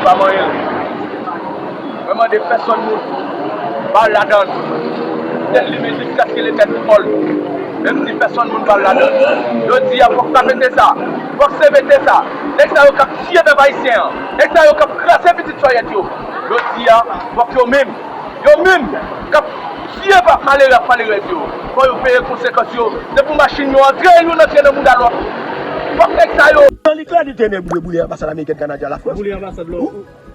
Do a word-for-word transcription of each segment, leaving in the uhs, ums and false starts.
Pa manyen l. Mwen mande pèsonn moun pa al ladan l. Tèt li mizik, tèt li, tèt li fòl. Menm si pèsonn moun pa al ladan l. Jodi a, fòk sa pete sa. Fòk se pete sa. Nèg sa yo k ap tiye pèp ayisyen an. Nèg sa yo k ap kraze pitit sòyèt yo. Jodi a, fòk yo menm. Yo menm k ap tiye pa malere ak malerèz yo. Fò yo peye konsekans yo. Se pou machin yo antre, youn antre nan mouda lòt. Fòk nèg sa yo. Li klè li te ne boule boule anbasad amerikèn Kanada Lafrans. Boule anbasad la.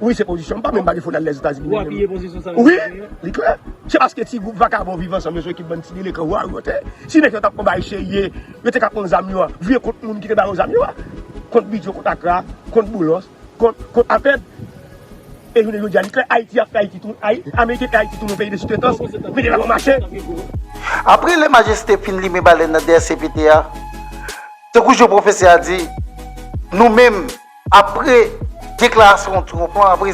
Wi, se pozisyon m pa menm pa gen fo nan Lèzetazini. Ou apiye pozisyon sa. Wi, li klè. Se paske ti gwoup vakabon Viv Ansanm yo se ekip bann ti delenkan wawotè. Si nèg yo t ap konn bagay serye, yo te ka pran zam yo a, vire kont moun ki te ba yo zam yo a. Kont Bidjo, kont Akra, kont Boulos, kont, kont Apèd. E jounen jodi a, li klè, Ayiti ap fè Ayiti tou, Ayi-, Ameriken fè Ayiti tou yon peyi de soutretans. Mete la pou mache. Apre lè majeste fin limen balèn nan dèyè C P T a, tankou jan pwofesè a di, nou menm, apre deklarasyon Trump lan, apre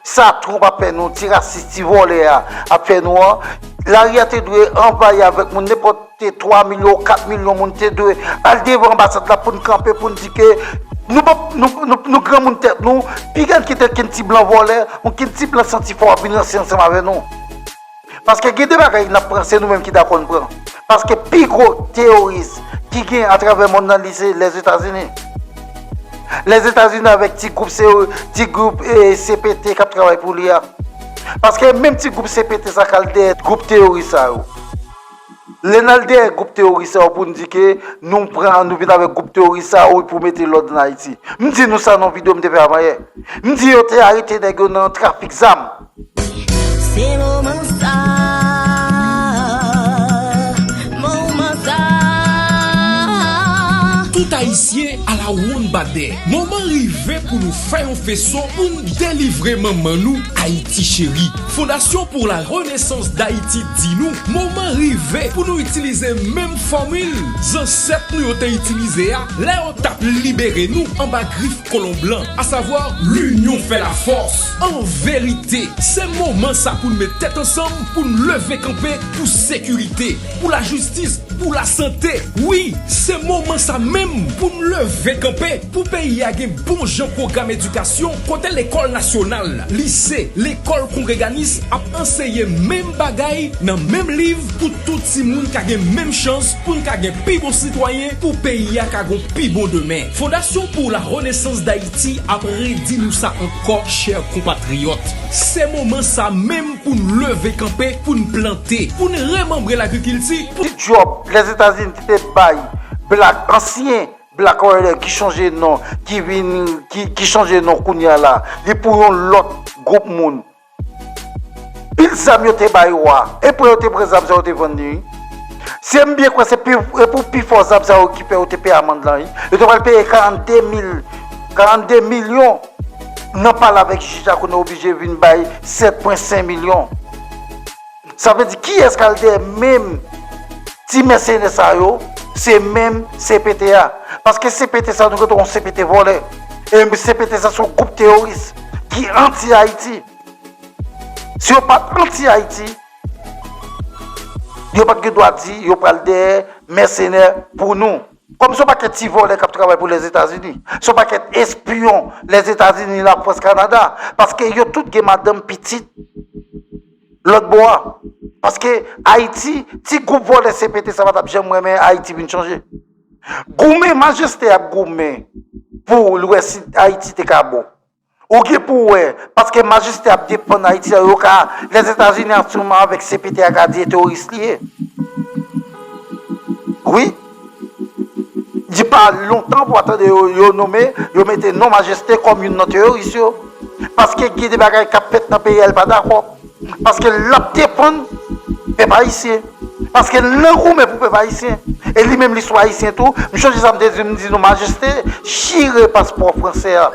sa Trump ap fè nou, ti rasis, ti vòlè a ap fè nou an, lari a te dwe anvayi avèk moun, nenpòt te twa milyon ou kat milyon moun te dwe al devan anbasad la pou n kanpe, pou n di ke nou p ap, nou, nou, nou granmoun tèt nou, piga n kite okenn ti blan vòlè, okenn ti blan santi fò ap vin ranse ansanm avè nou. Paske gen de bagay n ap pran, se nou menm ki dakò n pran. Paske pi gwo teyoris ki gen atravè mond lan, li se Lèzetazini. Lèzetazini avèk ti gwoup, se ti gwoup, eh, C P T k ap travay pou li a. Paske menm ti gwoup C P T sa k al dèyè gwoup teyoris sa yo. Lè n al dèyè gwoup teyoris sa yo pou n di ke nou pran, nou vin avèk gwoup teyoris sa yo pou mete lòd ann Ayiti. M di nou sa nan videyo m te fè avanyè. M di yo te arete nèg yo nan trafik zam. Se moman sa, moman sa. Tout Ayisyen ala wonn badè. Moman rive pou nou fè yon feson pou n delivre manman nou, Ayiti cheri. Fondasyon pour la Renaissance d'Haïti di nou, moman rive pou nou itilize menm fòmil zansèt nou yo te itilize a lè yo t ap libere nou anba grif kolon blan, asavwa l'union fait la force. An verite, se moman sa pou n met tèt ansanm, pou n leve kanpe pou sekirite, pou lajistis, pou lasante. Wi, se moman sa menm pou n leve kanpe, pou peyi a gen bon jan pwogram edikasyon, kote lekòl nasyonal, lise, lekòl kongreganis ap anseye menm bagay nan menm liv, pou tout timoun ka gen menm chans, pou n ka gen pi bon sitwayen, pou peyi a ka gon pi bon demen. Fondasyon pour la Renaissance d'Haïti ap redi nou sa ankò, chè konpatriyòt. Se moman sa menm pou n leve kanpe, pou n plante, pou n remanbre lagrikilti, pou ti djòb Lèzetazini te bay blak, ansyen blak wòlè ki chanje non, ki vin, ki, ki chanje non kounye a la. Li pou yon lòt gwoup moun. Pil zam yo te bay yo a, e pran yo te pran zam sa yo te vann li, wi. Si m byen kwè, se pi, e pou pifò zam sa yo ki fè yo te peye amann lan, wi. Yo te pral peye karannde mil, karannde milyon nan pale avèk jij la, kounye a oblije vin bay sèt pwen senk milyon. Sa vle di, kiyès k al dèyè menm ti mèsenè sa yo? Se menm C P T a. Paske C P T sa, nou gentan yon C P T vòlè. E C P T sa se yon gwoup teyoris ki anti-Ayiti. Si yo pa t anti-Ayiti, yo pa t gen dwa di yo pral dèyè mèsenè pou nou. Kòm se yon pakèt ti vòlè k ap travay pou Lèzetazini, se yon pakèt espyon Lèzetazini, Lafrans, Kanada, paske yo tout gen madanm, pitit lòt bò a. Paske Ayiti, ti gwoup vòlè C P T sa pa t ap janm renmen Ayiti vin chanje. Goumen, majeste ap goumen pou l wè si Ayiti te ka bon. Ou gen pou w wè, paske majeste ap defann Ayiti a, yo ka, Lèzetazini aktyèlman avèk C P T a ka di e teyoris li ye. Wi. Di pa lontan pou w tande yo, yo nonmen, yo mete non majeste kòm youn nan teyoris yo. Paske gen de bagay k ap fèt nan peyi a, l pa dakò. Paske l ap defann pèp ayisyen. Paske l nan goumen pou pèp ayisyen. E li menm, li sou ayisyen tou. M chonje sa m te di, m di nou, majeste chire paspò fransè a.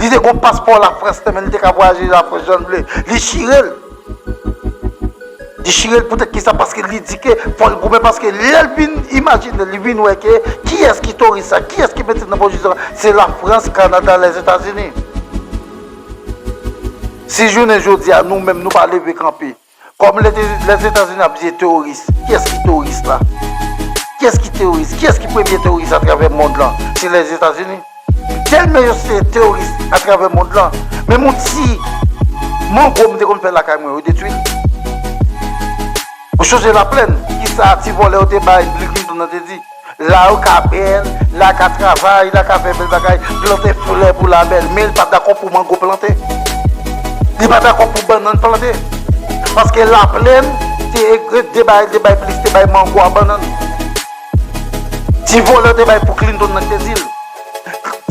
Li te gon paspò Lafrans nan men l, li te ka vwayaje Lafrans jan l vle. Li chire l. Li chire l poutèt kisa? Paske li di ke fò l goumen, paske lè l vin imajine, li vin wè ke kiyès ki teyoris sa, kiyès ki mete l nan pozisyon sa, se Lafrans, Kanada, Lèzetazini. Si jounen jodi a, nou menm, nou pa leve kanpe, kòm Lè-, Lèzetazini ap di teyoris, kiyès ki teyoris la? Kiyès ki teyoris? Kiyès ki premye teyoris atravè mond lan? Se Lèzetazini. Tèlman yo se teyoris atravè mond lan, Menm yon ti mango m te konn fè lakay mwen, yo detwi l. Ou chonje Laplèn, kisa ti vòlè yo te bay Bill Clinton nan te di? La yo ka bèl, la ka travay, la ka fè bèl bagay, plante flè pou la bèl, men li pa dakò pou mango plante. Li pa dakò pou bannann plante. Paske Laplèn te, te bay, te bay plis, te bay mango a bannann. Ti vòlè te bay pou Clinton nan te di l.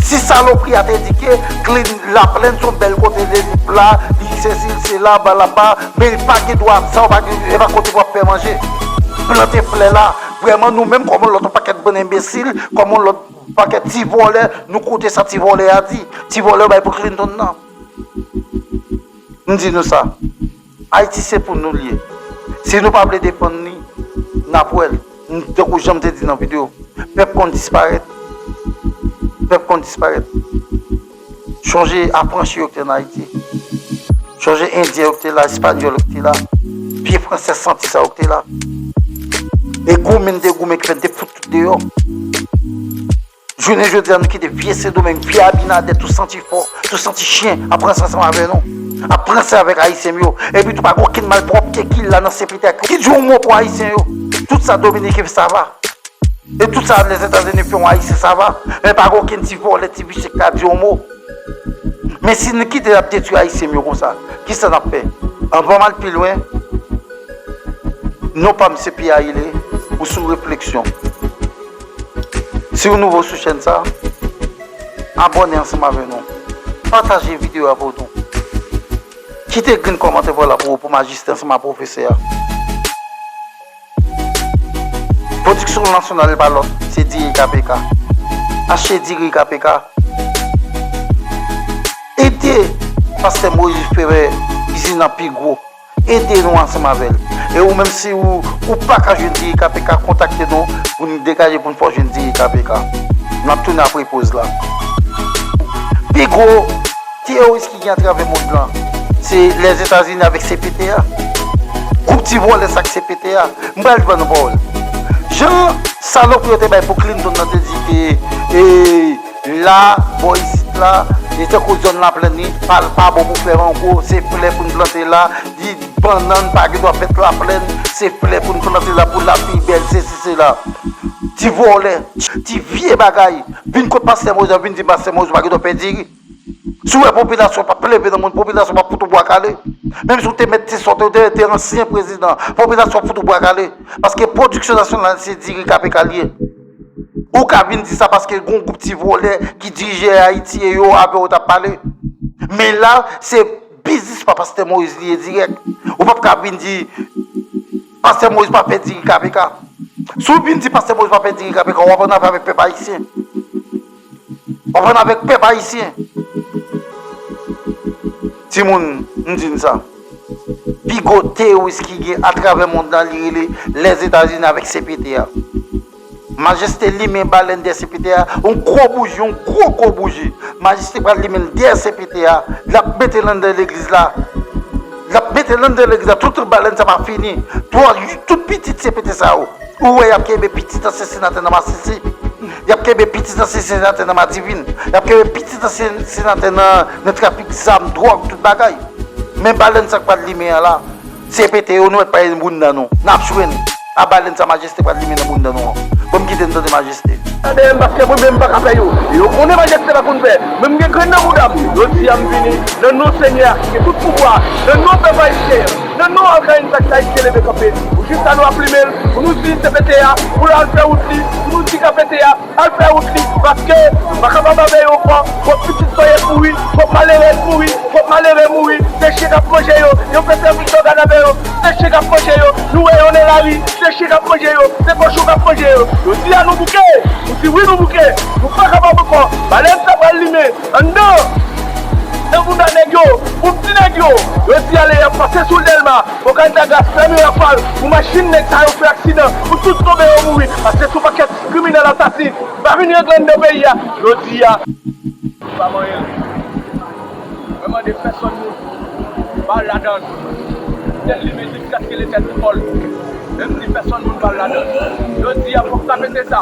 Si salopri a te di ke Clin-, Laplèn se yon bèl kote, li pla, li sesi, li sela, balaba, men li pa gen dwa sa, ou pa gen, e pa kote pou ap fè manje. Plante flè la, vrèman nou menm kòm yon lòt yon pakèt bann enbesil, kòm yon lòt pakèt ti vòlè, nou koute sa ti vòlè a di. Ti vòlè bay pou Clinton nan. M di nou sa. Ayiti se pou nou l ye. Si nou pa vle defann li, n ap wè l. M, tankou jan m te di nan videyo, pèp konn disparèt. Pèp konn disparèt. Chonje afranchi yo ki te nan Ayiti. Chonje endyen yo ki te la, espanyòl yo ki te la. Vye fransè santi sa yo ki te la. E goumen n te goumen ki fè n te fout tout deyò. Jounen jodi a, nou kite vye Sendomeng, vye Abinadè, tou santi fò, tou santi chen, ap ranse ansanm avè nou. Ap ranse avèk Ayisyen m yo. Epi tou pa gen okenn malpwòpte ki la nan C P T A ki di yon mo pou Ayisyen yo. Tout sa Dominiken fè, sa va. E tout sa Lèzetazini fè yon Ayisyen, sa va. Men pa gen okenn ti vòlè, ti visye ki ka di yon mo. Men si nou kite y ap detwi Ayisyen m yo konsa, kisa n ap fè? Anvan m al pi lwen, non pa m se Pierre Ailé, ou sou refleksyon. Si w nouvo sou chèn sa, abòne ansanm avè nou. Pataje videyo a pou nou. Kite grenn kòmantè pa w la pou, pou majistra ansanm ak pwofesè a. Pwodiksyon nasyonal pa lòt, se diri K P K. Achte diri K P K. Ede Pastè Moïse fè izin nan pi gwo. Ede nou ansanm avè l. E ou menm si ou, ou pa ka jwenn diri K P K, kontakte nou pou n degaje pou n fè w jwenn diri K P K. N ap tounen apre poz la. Pi gwo teyoris ki gen atravè mond lan, se Lèzetazini avèk C P T A. Gwoup ti vòlè sa k C P T A. M pral ban nou pawòl. Jan salopri yo te bay pou Clinton nan te di ke, e, la, bò isit la, e tankou zòn Laplèn li, pa, pa bon pou fè mango, se flè pou n plante la, di bannann pa gen dwa fèt Laplèn, se flè pou n plante la pou lavi bèl, sesi, sela. Ti vòlè, ti vye bagay, vin kot Pastè Moïse, vin di Pastè Moïse pa gen dwa fè diri. Si w wè popilasyon p ap leve nan moun, popilasyon p ap fout ou bwa kale. Menm si w te mèt ti sòt, ou te, te ansyen prezidan, popilasyon ap fout ou bwa kale. Paske pwodiksyon nasyonal se diri K P K l ye. Ou ka vin di sa paske gon gwoup ti vòlè ki dirije Ayiti e yo avè w t ap pale. Men la, se biznis pa Pastè Moïse li ye dirèk. Ou p ap ka vin di Pastè Moïse pa fè diri K P K. Si w vin di Pastè Moïse pa fè diri K P K, w ap annafè avèk pèp ayisyen. W ap annafè avèk pèp ayisyen. Timoun, m di n sa. Pi gwo teyoris ki gen atravè mond lan, li rele Lèzetazini avèk C P T A. Majeste limen balèn dèyè C P T A, yon gwo bouji, yon gwo gwo bouji. Majeste pral limen l dèyè C P T A, l ap mete l anndan legliz la. L ap mete l anndan legliz la, tout balèn sa va fini. Tout, tout pitit C P T sa yo. Ou wè y ap kenbe pitit ansyen senatè nan masisi. Y ap kenbe pitit ansyen senatè nan madivin. Y ap kenbe pitit ansyen senatè nan, nan trafik zam, dwòg, tout bagay. Men balèn sa k pral limen an la. Se pete yo nou mèt paye bounda nou. N ap jwenn. A balèn sa majeste pral limen nan bounda nou an. Bon, m kite n tande majeste. Tande m paske mwen menm m pa ka fè yo. Yo konnen majeste pa konn fè. Mwen m gen grenn nan bouda m. Jodi a m vini nan non Senyè a ki gen tout pouvwa, nan non pèp ayisyen an, nan non Alkaline sa k Ayisyen leve kanpe. Pou jis la nou ap limen l, pou nou di se pete a, pou l al fè wout li, pou nou di ka pete a, al fè wout li, paske nou pa kapab avè yo ankò. Twòp pitit sòyèt mouri, twòp malere mouri, twòp malere mouri. Se chen k ap manje yo, yo fè sèvis ògàn avè yo. Se chen k ap manje yo, nou wè yo nan lari, se chen k ap manje yo, se kòchon k ap manje yo. Jodi a nou bouke, nou di wi nou bouke, nou pa kapab ankò. Balèn sa pral limen anndan, nan bounda nèg yo, pou ti nèg yo. Jodi a lè y ap pase sou Dèlma, Okantagas fèmen rafal pou machin nèg sa yo fè aksidan, pou tout tonbe yo mouri, paske se yon pakèt kriminèl asasen. Pa vin regle anndan peyi a. Jodi a. Pa manyen. Mwen mande pèsòn moun pa al ladan l. Tèt li men jiskaske letèt li mòl. Menm si pèsòn moun pa al ladan l. Jodi a fòk sa pete sa.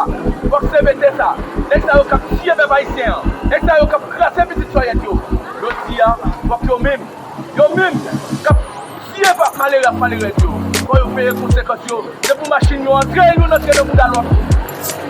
Fòk se pete sa. Nèg sa yo k ap tiye pèp ayisyen an. Nèg sa yo k ap kraze pitit sòyèt yo. Jodi a. Fòk yo menm, yo menm k ap tiye pa malere ak malerèz yo, fò yo peye konsekans yo. Se pou machin yo antre, youn antre nan bouda lòt.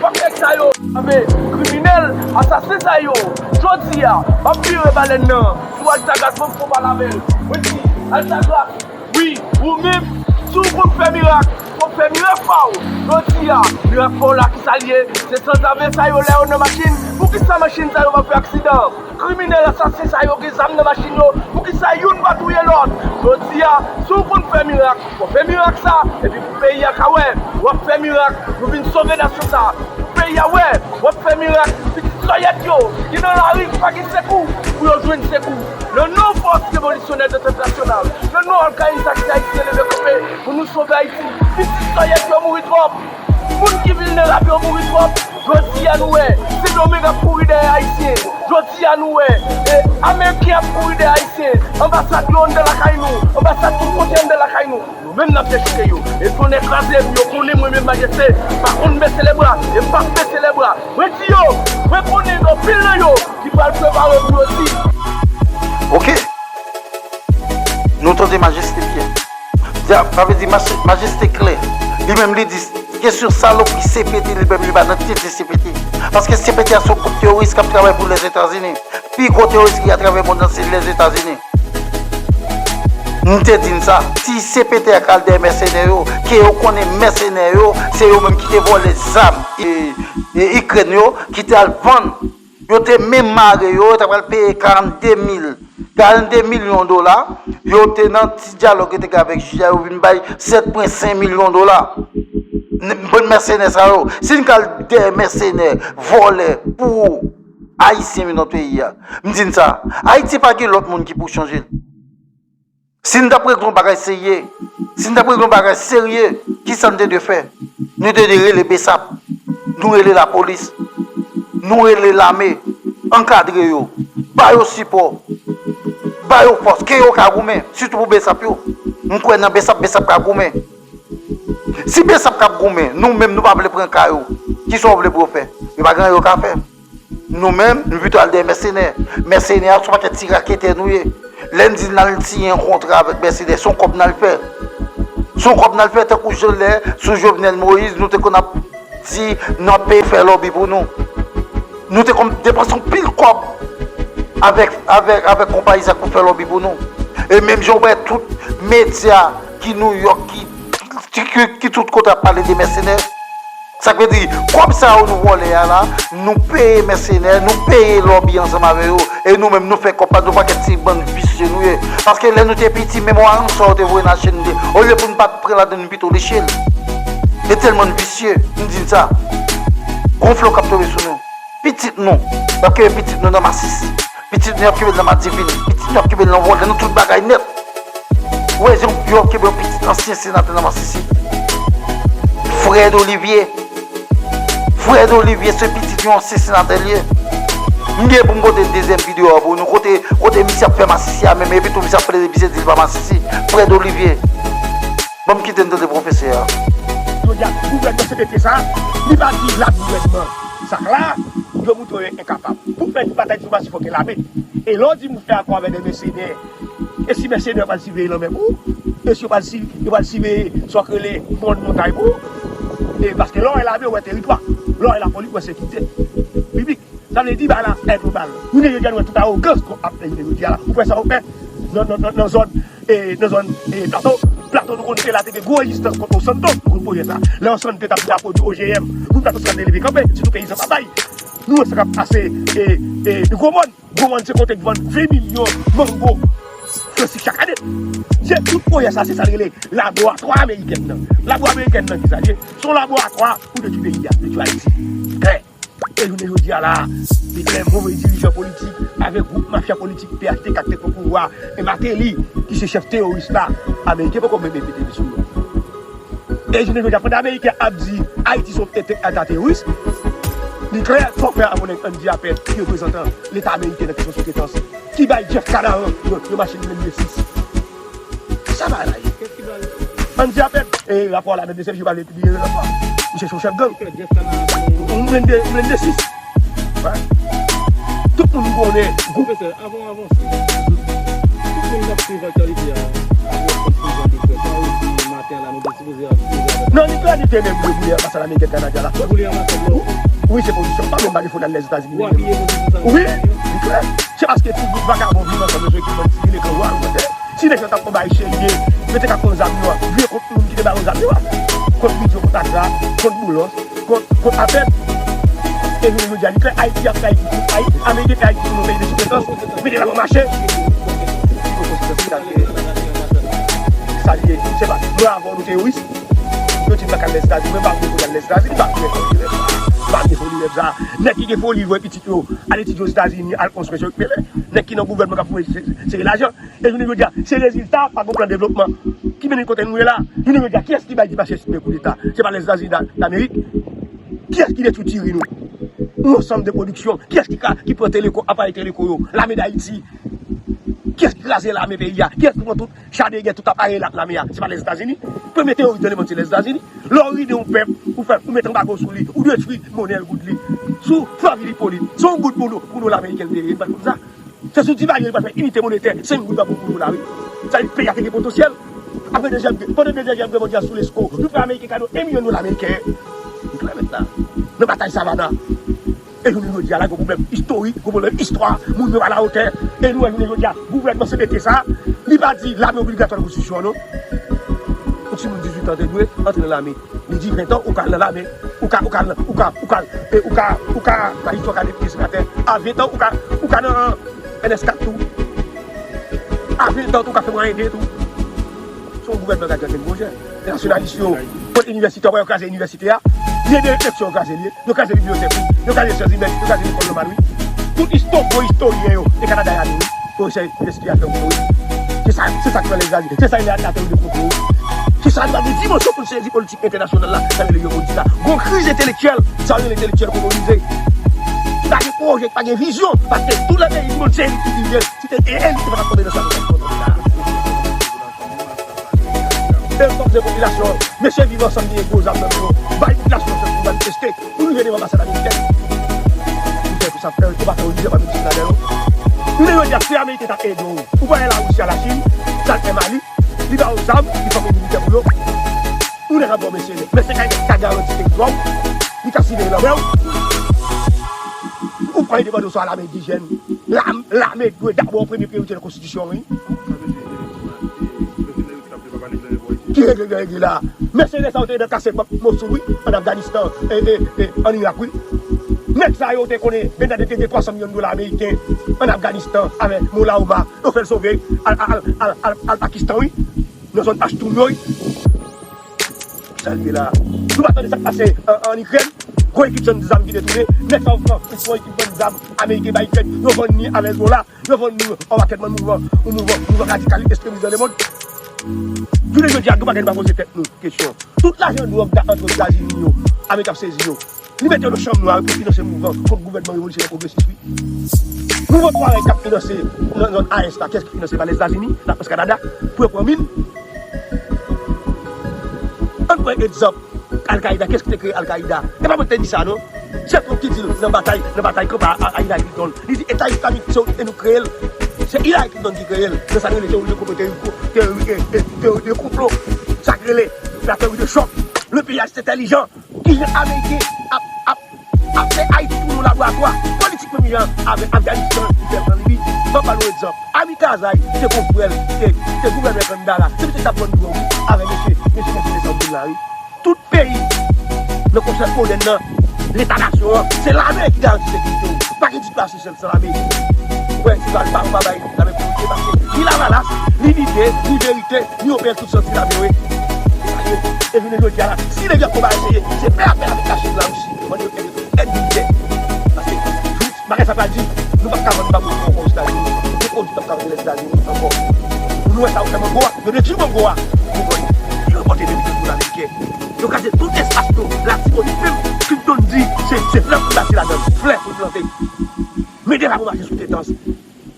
Fòk nèg sa yo kanpe, kriminèl, asasen sa yo. Jodi a, m ap vire balèn nan sou Altagrace, ban m fon pale avè l. Mwen di, Altagrace, wi, ou menm, si w konn fè mirak, fò w fè mirak pa w. Jodi a, mirak pa w la, ki sa l ye? Se sanzave sa yo, lè yo nan machin, poukisa machin sa yo pa fè aksidan? Kriminèl, asasen sa yo gen zam nan machin yo, poukisa youn pa touye lòt? Jodi a, si w konn fè mirak, w ap fè mirak sa, epi pou peyi a ka wè, w ap fè mirak, nou vin sove nasyon sa. Pou peyi a wè, w ap fè mirak, pitit sòyèt yo, ki nan lari, ki pa gen sekou, pou yo jwenn sekou. Nan non fòs revolisyonè de tèt nasyonal, nan non òganizasyon ayisyen leve kanpe, pou nou sove Ayiti, pitit sòyèt yo mouri twòp. Moun ki vilnerab yo mouri twòp. Jodi a nou wè, Sendomeng ap kouri dèyè Ayisyen. Jodi a nou wè, e, Ameriken ap kouri dèyè Ayisyen. Anbasad yo anndan lakay nou. Anbasad tout kote anndan lakay nou. Nou menm n ap dechouke yo. E tonnè kraze m, yo konnen mwen menm Majeste, m pa konn bese lèbra. E m p ap bese lèbra. Mwen di yo, mwen konnen gen anpil nan yo ki pral prepare pou yo di. Oke. Nou tande Majeste byen. Sa vle di Majeste klè. Li menm li di, kesyon salopri C P T, li menm li pa nan tete C P T. Paske C P T a se yon gwoup teworis k ap travay pou Lèzetazini. Pi gwo teworis ki atravè mond lan se Lèzetazini. M te di n sa, si C P T a k al dèyè mèsenè yo, ke yo konnen mèsenè yo, se yo menm ki te vòlè zam e, e Ikrèn yo, ki te al vann. Yo te menm mare yo, yo ta pral peye karannde mil, karannde milyon dola. Yo te nan ti dyalòg yo te gen avèk jij la, yo vin bay sèt pwen senk milyon dola. N-, bann mèsenè sa yo, si n ka al dèyè mèsenè, vòlè, pou Ayisyen vin nan peyi a, m di n sa, Ayiti pa gen lòt moun ki pou chanje l. Si n t ap regle yon bagay serye, si n t ap regle yon bagay serye, ki sa n te dwe fè? Nou te dwe rele BSAP, nou rele lapolis, nou rele lame, ankadre yo, ba yo sipò, ba yo fòs, ke yo ka goumen, sitou pou BSAP yo. M kwè nan BSAP, BSAP ka goumen. Si BSAP k ap goumen, nou menm nou pa vle pran ka yo, kisa w vle pou yo fè? Yo pa gen anyen yo ka fè. Nou menm, nou pito al dèyè mèsenè. Mèsenè a, se yon pakèt ti raketè nou ye. Lè n di n al siyen yon kontra avèk mèsenè, se yon kòb n al fè. Se yon kòb n al fè, tankou jan lè sou Jovenel Moïse, nou te konn ap di n ap peye fè lòbi pou nou. Nou te konn depanse yon pil kòb avèk, avèk, avèk konpayi sa pou fè lòbi pou nou. E menm jan w wè tout medya ki Nouyòk, ki ki, ki, ki tout kote ap pale de mèsenè. Sa k vle di, kòb sa yo nou vòlè a la, nou peye mèsenè, nou peye lòbi ansanm avè yo, e nou menm nou fè kòb pa nou pakèt ti bann visye nou ye. Paske lè nou te piti, menm aransò yo te voye n al chende, olye pou n pa t pran ladann, nou pito leche l. E tèlman n visye, m di n sa. Gon flo k ap tonbe sou nou. Pitit nou, y ap kenbe pitit nou nan masisi. Pitit nou, y ap kenbe l nan madivin. Pitit nou, y ap kenbe l nan vòlè, nan tout bagay nèt. Ou wè, yo, yo kenbe yon pitit ansyen senatè nan masisi. Fred Olivier. Fred Olivier, se pitit yon ansyen senatè l ye. M gen pou m pote dezyèm videyo a pou nou, kote, kote misye ap fè masisi a menm, epi tou misye ap plede misye di l pa masisi. Fred Olivier. Ban m kite n tande pwofesè a. Jodi a, gouvènman C P T sa, li pa di l ap gouvènman. Sa k la, yo montre yo enkapab. Pou fè batay diplomasi, fòk gen lame. E lè w di m fè akò avèk de mèsenè, e si mèsenè yo pral siveye lanmè pou ou? E si yo pral si, yo pral siveye sa w rele fon montay pou ou? E paske lè w wè lame, w wè teritwa. Lè w wè lapolis, w wè sekirite piblik. Sa vle di, bagay la fè global. Jounen jodi a, nou wè tout awogans k ap fè jounen jodi a la. Ou kwè sa, ou kwè? Nan, nan, nan, nan zòn e, nan zòn, e, Plato. Plato, nou konn ke la te gen gwo rezistans kont Osanto, nou konn pwojè sa. Lè Osanto t ap drapo di O G M, moun Plato sa te leve kanpe, sitou peyizan pa bay. Nou wè sa k ap pase, e, e, Gwomòn. Gwomòn se kote k vann ven milyon mango Fransik chak ane. Se tout pwojè sa, se sa l rele laboratwa amerikèn nan. Laboratwa amerikèn nan, ki sa l ye? Se yon laboratwa pou detwi peyi a, detwi Ayiti. Klè. E jounen jodi a la, se lè move dirijan politik avèk gwoup mafya politik P H T K k te pran pouvwa, e Martelly ki se chèf teworis la, Ameriken poko menm mete men sou yo. E jounen jodi a, pandan Ameriken ap di Ayiti se yon eta teworis, li klè, fòk mwen aprann Andy Apert ki reprezantan Leta ameriken nan kesyon soutretans, ki bay Jeff Canaran yon, yon machin blende sis. Sa bagay la ye. Andy Apert, e rapò la nan dezyèm jou, yo pa vle pibliye rapò. Misye se yon chèf gang. Yon blende, yon blende sis. Tout moun konnen gwoup. Pwofesè, avan w avanse, Evantyalite a, apre kont prizon de Krèt la, epi maten la, nou te sipoze ap koze avèk. Non, Nicolas Duque menm vle boule anbasad amerikèn Kanada la. Boule anbasad la. Wi, se pozisyon pa menm pa defo nan Lèzetazini. Wi, Nicolas. Se paske tout gwoup vakabon viv ansanm yo sou ekip bandi sivil e kan yo al kote. Si nèg yo t ap konba serye, yo te ka pran zam yo a, vye kont moun ki te ba yo zam yo a. Kont Bidjo, kont Atra, kont Boulos, kont, kont Apèd. E jounen jodi a, li klè, Ayiti ap fè Ayiti, Ayiti, Ameriken fè Ayiti tounen yon peyi de soufrans, mete lajan mache. Sa l ye, se pa, nou avè w nou teworis. Yo di m pa ka al Lèzetazini, mwen pa vle pou al Lèzetazini, pa vle fò li rèv sa. Pa vle fò li rèv sa. Nèg ki gen foli voye pitit yo al etidye Ozetazini, al konstwi, se yo ki pele. Nèg ki nan gouvènman k ap voye se, se, se lajan. E jounen jodi a, se rezilta pa gon plan devlopman. Ki mennen kote nou ye la? Jounen jodi a, kiyès ki bay Dipache Sipre koudeta? Se pa Lèzetazini da-, Damerik? Kiyès ki detwi Tiri nou? Yon ansanm de pwodiksyon. Kiyès ki ka, ki pran Teleko, aparèy Teleko yo? Lame Dayiti. Kiyès ki kraze lame peyi a? Kiyès ki pran tout cha de gè, tout aparèy la, lame a? Se pa Lèzetazini? Premye teworis nan lemonn se Lèzetazini. Lè w ride yon pèp, ou fè, ou met anbago sou li, ou detwi monè l, goud li. Sou Flavil Hipolit, se yon goud pou nou, pou nou lame Ameriken te ye, nou pa t konn sa. Se sou Divalye li pral fè inite monetè, senk goud pa pou pou la, wi. Sa vle di peyi a te gen potansyèl. Apre dezyèm gè, pandan dezyèm gè mondyal sou Lesko, nou fè Ameriken kado en milyon dola ameriken. Nou klè mèt la. Nan batay Savannah. E jounen jodi a la, gon pwoblèm istorik, gon pwoblèm istwa, moun yo alawotè. E nou wè jounen jodi a, gouvènman C P T sa, li pa di lame obligatwa nan konstitisyon an, non. Yon timoun dizuit an te dwe antre nan lame. Li di ven tan, ou ka al nan lame. Ou ka, ou ka al nan, ou ka, ou ka al, e, ou ka, ou ka, majistra ka deplike senatè. A ven tan, ou ka, ou ka nan N S kat tou. A ven tan, ou ka fè mwayen de tou. Se yon gouvènman k ap gade pwojè. Nasyonalis yo, kot inivèsite, wè yo kraze inivèsite a. Li ede eleksyon yo kraze li. Yo kraze bibliyotèk, wi. Yo kraze Sèzimèn, yo kraze lekòl nòmal, wi. Tout isto-, gwo istoryen yo, e Kanada y ale, wi. Pwofesè Leslie a fè yon kou, wi. Se sa, se sa k fè lèzazile. Se sa lè atè yo de pwofo, wi. Se sa nou pa gen dimansyon pou n sezi politik entènasyonal la. Sa rele yo politik la. Gon kriz entelektyèl, sa rele entelektyèl kolonize. Ki pa gen pwojè, ki pa gen vizyon. Paske tou lè peyi di mond se elit ki dirije l. Si te e elit, se pa t ap tonbe nan sa nou t ap tonbe la. E fòk de popilasyon, mesye Viv Ansanm gen gwo zam nan men yo, bay popilasyon chans pou manifeste, pou rive devan anbasad amerikèn. Pou fè tout sa, fè, yo pa fè yo lide pa menm si ladan yo. Jounen jodi a, si Ameriken ta ede w, ou pa wè Larisi a Lachin, sa l fè Mali, li ba yo zam, li fòme militè pou yo. Ou nèg ap ba w mesye, men se kay nèg ka garanti teritwa w, li ka siveye lanmè w. Ou pran endepandans ou a lame endijèn. Lam-, lame dwe dabò premye priyorite nan konstitisyon, wi. Ki regle, regle la. Mèsenè sa yo te nan kase Mosoul, wi, an Afganistan, e, e, e, an Irak, wi. Nèg sa yo te konnen, Bernadette te de twa san milyon dola ameriken an Afganistan avèk Molaoma. Yo fè l sove, al, al, al, al, al, al Pakistan, wi. Nan zòn Pashtun yo, wi. Sa l ye la. Nou pa tande sa k pase an, an Ikrèn? Gwo ekip zam ki detounen. Nèg sa yo pran, pran ekip vann zam Ameriken bay Ikrèn. Yo vann li a ven dola. Yo vann nou an pakèt bann mouvman, yon mouvman, mouvman radikal, ekstremis nan lemonn. Jounen jodi a, nou pa gen dwa poze tèt nou kesyon. Tout lajan dwòg k ta antre Ozetazini yo, Amerik ap sezi yo. Li mete yo nan chanm nwa, yo pou finanse mouvman kont gouvènman revolisyonè pwogresis, wi. Mouvman Touareg k ap finanse nan zòn A S la, kiyès ki finanse? Pa Lèzetazini, Lafrans, Kanada, pou yo pran min. Ann pran egzanp. Al-Qaida, kiyès ki te kreye Al-Qaida? E pa mwen ki te di sa, non. Se Trump ki di l nan batay, nan batay kanpe a, a, a Hillary Clinton. Li di Eta Islamik, se, e nou kreye l. Se Hillary Clinton ki kreye l. Se sa k rele théorie de complot, théorie, e, e, théorie de complot. Sa k rele la théorie de choc. Le pillage, c'est intelligent. Ki jan Ameriken ap, ap, ap fè Ayiti tounen yon laboratwa politik menm jan avèk Afganistan, ki fè l nan Libi. Ban m ba nou egzanp. Ami Kazay, se gon frè l, se, se gouvènè Kandala. Se misye k t ap vann dwòg avèk mesye, mesye, mesye Desann Boul la, wi. Tout peyi nan konsèy modèn nan, leta nasyon an, se lame ki garanti sekirite w. Pa gen diplase san, san lame. Ou wè, si pa, pa, pa bay lame pou lite, paske ni Lavalas, ni lide, ni verite, ni O P S, tout sòti lame, wi. E jounen jodi a la, si nèg yo ap konba eseye, se fè apèl avèk Lachin, Larisi, mande yo èd, èd militè. Paske, bagay sa pral di, nou p ap ka vann babou ankò Ozetazini. Se pwodui n ap ka vann Lèzetazini ankò. Nou wè sa yo fè mango a, yo detwi mango a. Yo vann, yo ranpòte de milyon dola ameriken. Yo kraze tout espas nou. Latibonit menm, Clinton di, se, se flè pou n bati ladan l, flè pou n plante. Men drapo mache sou tèt an.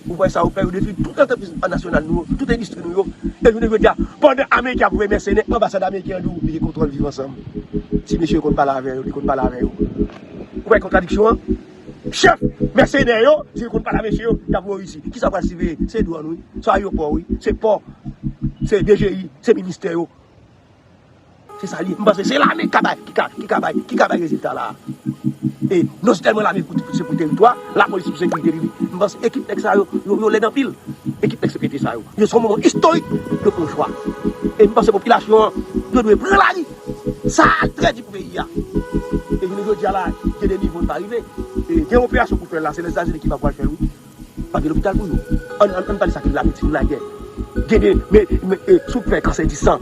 Ou wè sa yo fè, yo detwi tout antrepriz nasyonal nou yo, tout endistri nou yo. E jounen jodi a, pandan Ameriken ap voye mèsenè, anbasad ameriken an di w li gen kontwòl Viv Ansanm. Ti mesye yo konn pale avè yo, li konn pale avè yo. Ou wè kontradiksyon an? Chèf mèsenè yo, si yo konn pale a mesye yo, y ap voye isi. Kisa pral siveye? Se dwòn, wi. Se ayewopò, wi. Se pò. Se D G I. Se ministè yo. Se sa l ye. M panse se lame ki ka bay, ki ka, ki ka bay, ki ka bay rezilta la. E non sèlman lame pou, pou, se pou teritwa, lapolis pou sekirite li. M panse ekip nèg sa yo, yo, yo lèd anpil. Ekip nèg C P T sa yo. Yo se yon moman istorik, yo pran chwa. E m panse popilasyon an, yo dwe pran lari. Sa trè di pou peyi a. E jounen jodi a la, gen de nivo n pa rive. E gen operasyon pou fè la, se Lèzetazini ki va pral fè l, wi. Pa gen lopital pou yo. Ann, ann, ann pale sa ki la medsin, lagè. Gen de, men, men, e, si w fè kansè di san,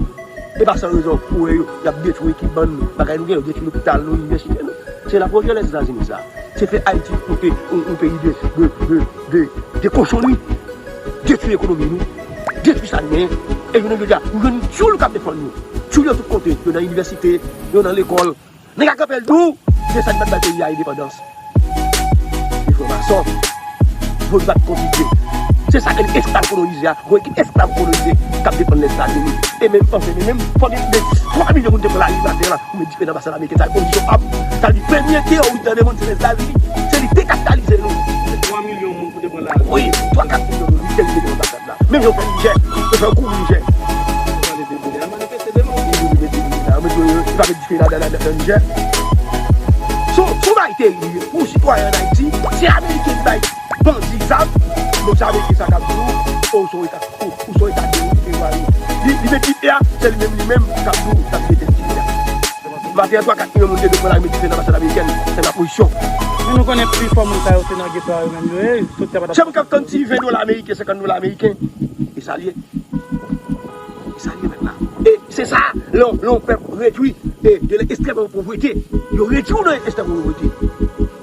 e pa san rezon ou wè yo, y ap detwi ekipman nou, bagay nou gen, yo detwi lopital nou, inivèsite nou. Se lapwojè Lèzetazini sa. Se fè Ayiti yon pe-, yon, yon peyi de, de, de, de, de kochonri. Detwi ekonomi nou. Detwi sa n genyen. E jounen jodi a, ou jwenn tchoul k ap defann nou. Tchoul yo tout kote. Yo nan inivèsite, yo nan lekòl. Nèg a kanpe l di w, se sa k bat bay peyi a endepandans. Li fè mason. Vòt bat konpike. Se sa ke esklav kolonize a. Gon ekip esklav kolonize k ap defann Lèzetazini. E menm panse, men menm fò gen de twa milyon moun te pran lari maten an la pou met dife nan anbasad ameriken. Sa kondisyon ap. Sa di premye teworis nan lemonn se Lèzetazini. Se li te kapitalize nou. Se twa milyon moun pou te pran lari. Wi, twa kat milyon moun te pran anbasad la. Menm jan yo fè Nijè, yo fè yo kouri Nijè. Yo pa met dife nan, nan, nan, nan Nijè. Se yon, se yon bagay teri pou sitwayen an Ayiti. Se Ameriken ki bay bandi zam. Donk se Ameriken sa k ap di w, o, se yon eta, o, ou se yon eta teri, ou se yon, li, li met dife a, se li menm, li menm k ap di w, k ap mete dife a. Maten an, twa kat milyon moun te dwe pran lari met dife nan anbasad amerikèn, se nan pozisyon. Men nou konnen pifò moun sa yo se nan geto a yo menm yo ye, soti a pa t ap. Chèf k ap tann ti ven dola ameriken, senkant dola ameriken, e sa l ye. E sa l ye menm la. E se sa, lè yon, lè yon pèp redwi e de ekstrèm povrete, yo redwi w nan ekstrèm povrete.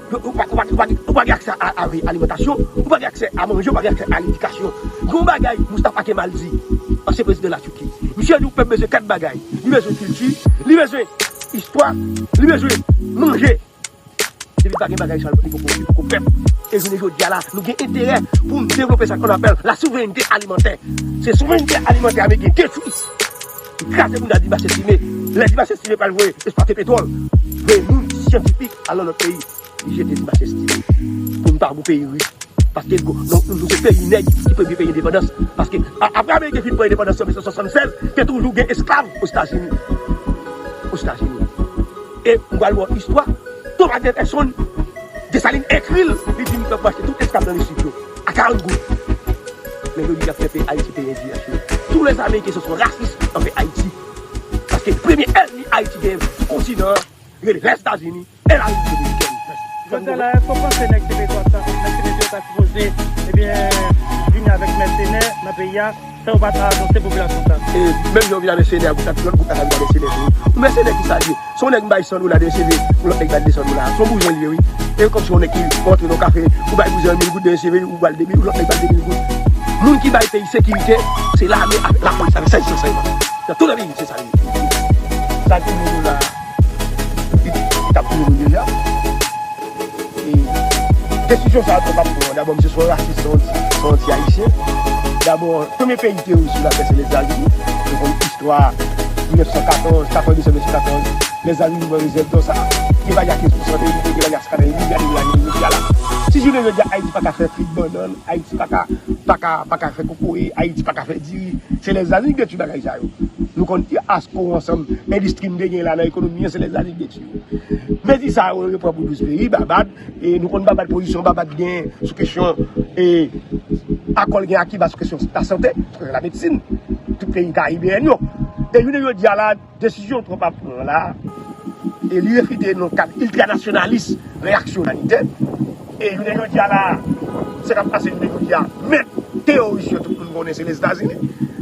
Yo, ou pa, ou pa, ou pa, ou pa gen aksè a, a, a alimantasyon, ou pa gen aksè a manje, ou pa gen aksè a ledikasyon. Gon bagay Moustapha Kemal di, ansyen prezidan Latiki. Misye di w pèp bezwen kat bagay. Li bezwen kilti, li bezwen istwa, li bezwen manje. Depi pa gen bagay sa, li poko, li poko fèt. E jounen jodi a la, nou gen enterè pou n devlope sa ke nou apèl la souverènte alimantè. Se souverènte alimantè ameriken detwi. Li kraze bounda Dimas Estimé. Lè Dimas Estimé pral voye eksplwate petwòl, voye moun syantifik al nan lòt peyi, li jete Dimas Estimé. Pou n pa gon peyi rich. Paske nou, nou, nou se peyi nèg ki premye peyi endepandans. Paske a-, apre Ameriken fin pran endepandans an mil nèf san swasannsèz, te toujou gen esklav Ozetazini. Ozetazini. E m pral ba w istwa. Thomas Jefferson, Desalin ekri l, li di m pèp mwen achte tout esklav nan Lesid yo a karant goud. Men jodi a fè peyi Ayiti peyi endiyasyon. Tous les Américains se sont racistes envers Haïti. Paske premye ènmi Ayiti genyen sou kontinan an, rele Lèzetazini e Larepiblik Dominikèn. Jodi a la, èske w panse nèg T V twa sa, nèg T V twa ta sipoze, ebyen, vini avèk mèsenè nan peyi a, san yo pa ta anonse popilasyon sa? E menm jan yo vin avèk mèsenè, gwoup la, lòt gwoup la ka vin avèk mèsenè tou. Yon mèsenè ki sa l ye? Se yon nèg m bay san dola de seve, yon lòt nèg bay de san dola. Se yon bouzen l ye, wi. E kòmsi yon nèg ki rantre nan yon kafe, ou bay bouzen an mil goud de seve, ou ba l de mil, yon lòt nèg ba l de mil goud. Moun ki bay peyi sekirite, se lame avèk lapolis avèk sèz san sèlman. Nan tout peyi, se sa l ye. Sa tounen nou la. Li, li t ap tounen nou deja. E desizyon sa a Trump ap pran an, dabò, misye se yon rasis, se yon anti, se yon anti-ayisyen. Dabò, premye peyi teworis yo la fè se Lèzetazini. Nou konn istwa mil nèf san katòz, katrevendis, mil nèf san katòz, Lèzetazini pran rezèv dò sa a. Gen bagay a kenz pousan de, gen bagay a senkant, gen bagay a milya de dola, gen milya la. Si jounen jodi a Ayiti pa ka fè fig bannann, Ayiti pa ka, pa ka, pa ka fè kokoye, Ayiti pa ka fè diri. Se Lèzetazini ki detwi bagay sa yo. Nou konn ki asko ansanm endistri n te gen la nan ekonomi an, se Lèzetazini ki detwi yo. Mezi sa yo repran pou douz peyi, Babad, e nou konn Babad pozisyon Babad gen sou kesyon, e akò l gen ak Kiba sou kesyon lasante, sou kesyon lamedsin, tout peyi karibeyen yo. E jounen jodi a la, desizyon Trump ap pran la, e li reflete nan kad iltranasyonalis reyaksyonalitè. E jounen jodi a la, sa k ap pase jounen jodi a, mèt teworis yo tout moun konnen se Lèzetazini.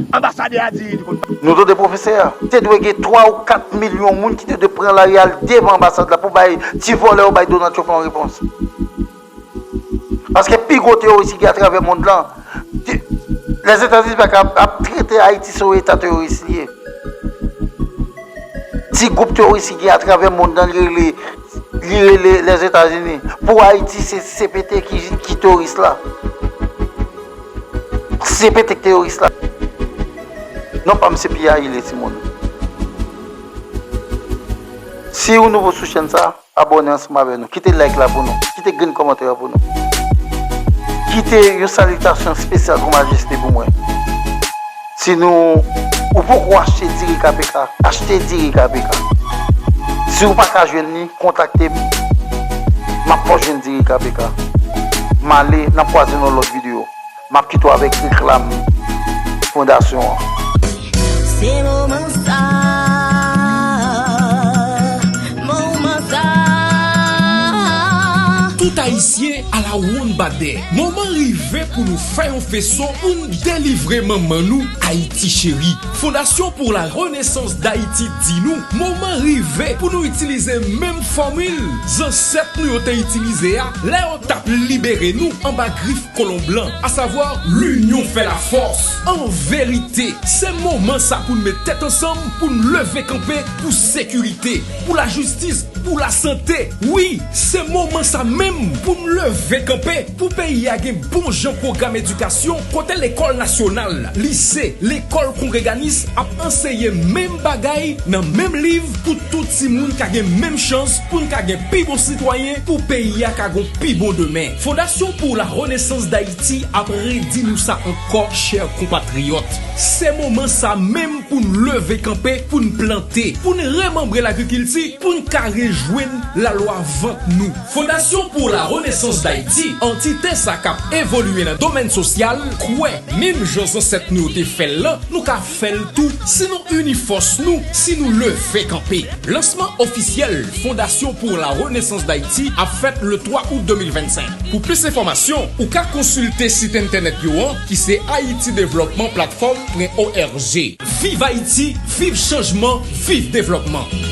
Anbasadè a di li konn. Nou tande pwofesè a, te dwe gen twa ou kat milyon moun ki te dwe pran lari al devan anbasad la pou bay ti vòlè yo bay Donald Trump yon repons. Paske pi gwo teworis ki gen atravè mond lan, te-, Lèzetazini pa ka ap trete Ayiti se yon eta teworis li ye. Ti gwoup teworis ki gen atravè mond lan, li rele, li rele Lèzetazini. Pou Ayiti, se C P T ki, ki teworis la. C P T ki teworis la. Non pa m se Pierre Ayile, timoun. Si ou nouvo sou chèn sa, abòne ansanm avè nou. Kite like la pou nou. Kite grenn kòmantè a pou nou. Kite yon salitasyon espesyal pou majeste pou mwen. Si nou, ou poko achte diri K P K, achte diri K P K. Si ou pa ka jwenn li, kontakte m. M ap fè w jwenn diri K P K. M ale, n ap kwaze nan lòt videyo. M ap kite w avèk reklam fondasyon an. Se moman sa, moman sa. Tout Ayisyen a la wonn badè. Moman rive pou nou fè yon feson pou n delivre manman nou, Ayiti cheri. Fondasyon pour la Renaissance d'Haïti di nou, moman rive pou nou itilize menm fòmil zansèt nou yo te itilize a lè yo t ap libere nou anba grif kolon blan, asavwa, l'union fait la force. An verite, se moman sa pou n met tèt ansanm, pou n leve kanpe pou sekirite, pou lajistis, pou lasante. Wi, se moman sa menm pou n leve kanpe, pou peyi a gen bon jan pwogram edikasyon, kote lekòl nasyonal, lise, lekòl kongreganis ap anseye menm bagay nan menm liv, pou tout timoun ka gen menm chans, pou n ka gen pi bon sitwayen, pou peyi a ka gon pi bon demen. Fondasyon pour la Renaissance d'Haïti ap redi nou sa ankò, chè konpatriyòt. Se moman sa menm pou n leve kanpe, pou n plante, pou n remanbre lagrikilti, pou n ka rejwenn lalwa vant nou. Fondasyon pour la Renaissance d'Haïti, antite sa k ap evolye nan domèn sosyal, kwè, menm jan zansèt nou yo te fè l lan, nou ka fè l tou si nou ini fòs nou, si nou leve kanpe. Lansman ofisyèl Fondasyon pour la Renaissance d'Haïti ap fèt le twa out de mil vennsenk. Pou plis enfòmasyon, ou ka konsilte sit entènèt yo an, ki se haiti development platform pwen org. Viv Ayiti, viv chanjman, viv devlòpman.